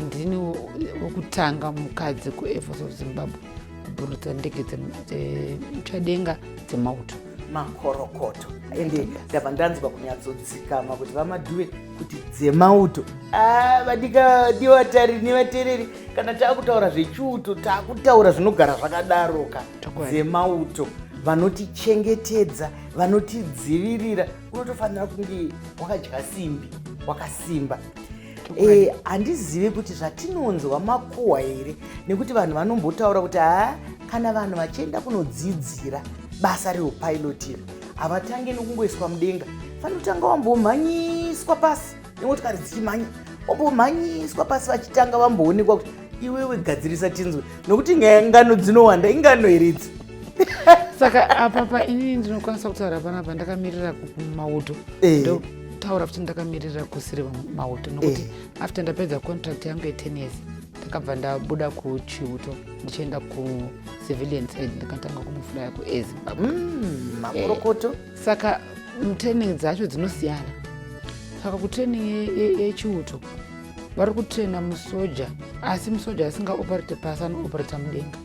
Ndini wokutanga mukadzi kuAir Force of Zimbabwe kuburutsa ndege dzemuchadenga dzemauto. Makorokoto. Ende ndabva ndanzwa kunyatsodzikama kuti VaMadhuve, kuti dzemauto. Ah, vadikadiwa nevateereri, kana taakutaura zvechiuto, taakutaura zvinogara zvakadaroka. Chokwadi. Dzemauto vanotichengetedza, vanotidzivirira, unotofanira kunge wakadya simbi, wakasimba. Chokwadi. Handizivi kuti zvatinonzwa makuhwa here, nekuti vanhu vanombotaura kuti haa, kana vanhu vachienda kunodzidzira basa reupilot iri, havatangi nokungoiswa mudenga, fanotanga wambomhanyiswa pasi nemotikari dzichimhanya, wambomhanyiswa pasi vachitanga vamboonekwa kuti iwewe gadzirisa tinzwe, nokuti ngano dzinowanda. Ingano here idzi? Saka apapa inini ndinokwanisa kutaura panapa ndakamirira kumauto, ndotaura futi ndakamirira kusiri mauto, nokuti after ndapedza contract yangu ye10 years, ndakabva ndabuda kuchiuto ndichienda kucivilian side, ndakatanga kunoflya kuAir Zimbabwe. Makorokoto. Saka training dzacho dzinosiyana. Saka kutraining yechiuto vari kutraina musoja, asi musoja asingaoperate pasi, anooperata mudenga.